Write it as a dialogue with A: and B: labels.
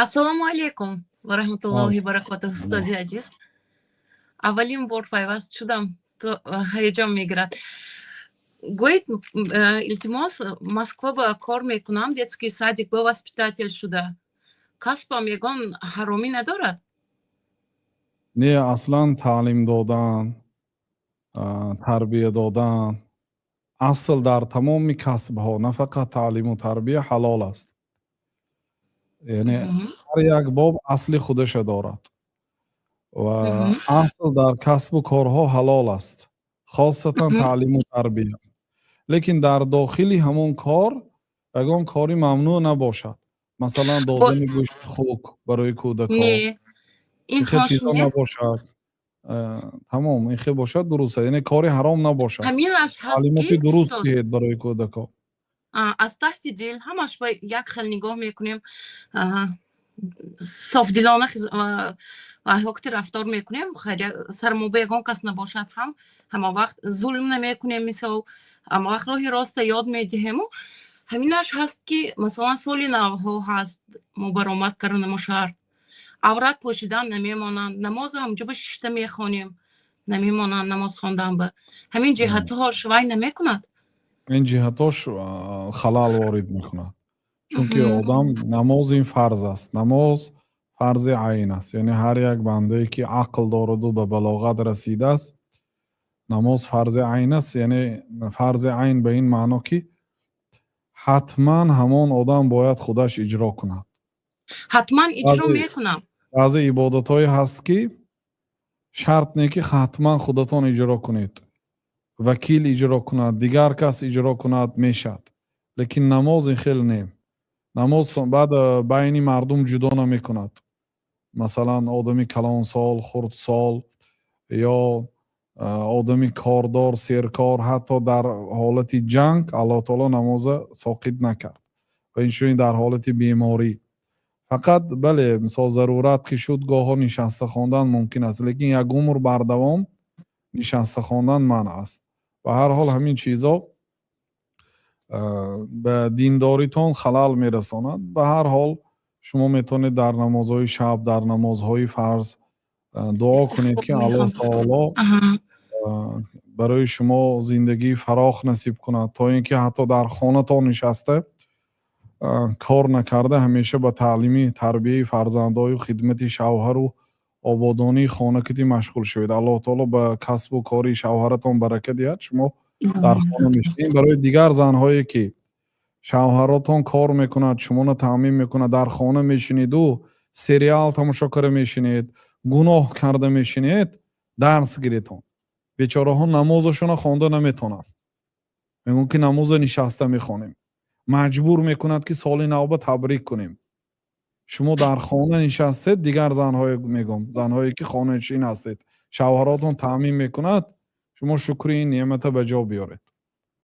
A: Ассалому алайкум ва раҳматуллоҳи баракотуҳ, устози азиз. Аввалин бор пайваст шудам, то ҳаяҷон мегирад. Гӯед, илтимос, Москва ба кор мекунам, детский садик ба воспитатель шуда. Касбам ягон ҳаромӣ надорад?
B: Не, аслан таълим додан, тарбия додан асл дар тамоми касбҳо, на фақат таълиму тарбия, ҳалол аст. Яъне ҳар як боб асли худаша дорад ва асл дар касбу корҳо ҳалол аст, хосатан таълиму тарбия. Лекин дар дохили ҳамон кор ягон кори мамнӯъ набошад. Масалан, додани гӯшти хук барои кӯдакон.
A: Не, ин
B: Ин хел
A: хош
B: чизҳо
A: нест.
B: набошад. Тамом, ин хел бошад, дуруст аст. Яъне кори ҳаром набошад.
A: Ҳаминаш ҳаст,
B: Таълимоти
A: ки
B: дуруст
A: устод
B: диҳед барои кӯдакон.
A: Аз таҳти дил ҳамаш ба як хел нигоҳ мекунем, софдилона ҳокти рафтор мекунем. Сармоба ягон кас набошад ҳам, ҳама вақт зулм намекунем, мисол, ҳама вақт роҳи роста ёд медиҳему. Ҳаминаш ҳаст, ки масалан, соли навҳо ҳаст, мо баромад карданамо шарт, аврат пӯшидан намемонанд, намозо ҳамҷо ба шишта мехонем, намемонанд намоз хондан. Ба ҳамин ҷиҳатҳош вай намекунад?
B: Ин ҷиҳатҳош халал ворид мекунад, чунки одам, намоз ин фарз аст, намоз фарзи айн аст. Яъне ҳар як бандае, ки ақл дораду ба балоғат расидааст, намоз фарзи айн аст. Яъне фарзи айн ба ин маъно, ки ҳатман ҳамон одам бояд худаш иҷро кунад.
A: Ҳатман иҷро мекунам.
B: Баъзе ибодатҳое ҳаст, ки шарт не, ки ҳатман худатон иҷро кунед, вакил иҷро кунад, дигар кас иҷро кунад, мешавад. Лекин намоз ин хел не. Намоз баъд байни мардум ҷудо намекунад, масалан, одами калонсол, хурдсол ё одами кордор, серкор. Ҳатто дар ҳолати ҷанг Аллоҳ таоло намоза соқит накард ва инчунин дар ҳолати беморӣ. Фақат, бале, мисол, зарурат ки шуд, гоҳо нишаста хондан мумкин аст, лекин як умр бардавом нишаста хондан манъ аст. Ба ҳар ҳол, ҳамин чизо ба диндоритон халал мерасонад. Ба ҳар ҳол, шумо метавонед дар намозҳои шаб, дар намозҳои фарз дуо кунед, ки Аллоҳ таоло барои шумо зиндагии фарох насиб кунад, то ин ки ҳатто дар хонатон нишаста, кор накарда, ҳамеша ба таълими тарбияи фарзандою хидмати шавҳару ободонии хона кити машғул шавед. Аллоҳ таоло ба касбу кори шавҳаратон барака диҳад, шумо дар хона мешинед. Барои дигар занҳое, ки шавҳаротон кор мекунад, шуморо таъмин мекунад, дар хона мешиниду сериал тамошо карда мешинед, гуноҳ карда мешинед, дарс гиретон. Бечораҳо намозашонро хонда наметонанд, мегӯянд, ки намоза нишаста мехонем, маҷбур мекунад, ки соли навба табрик кунем. Шумо дар хона нишастед, дигар занҳое мегӯм, занҳое ки хонанишин ҳастед, шавҳаротон таъмин мекунад, шумо шукри ин неъмата ба ҷо биёред.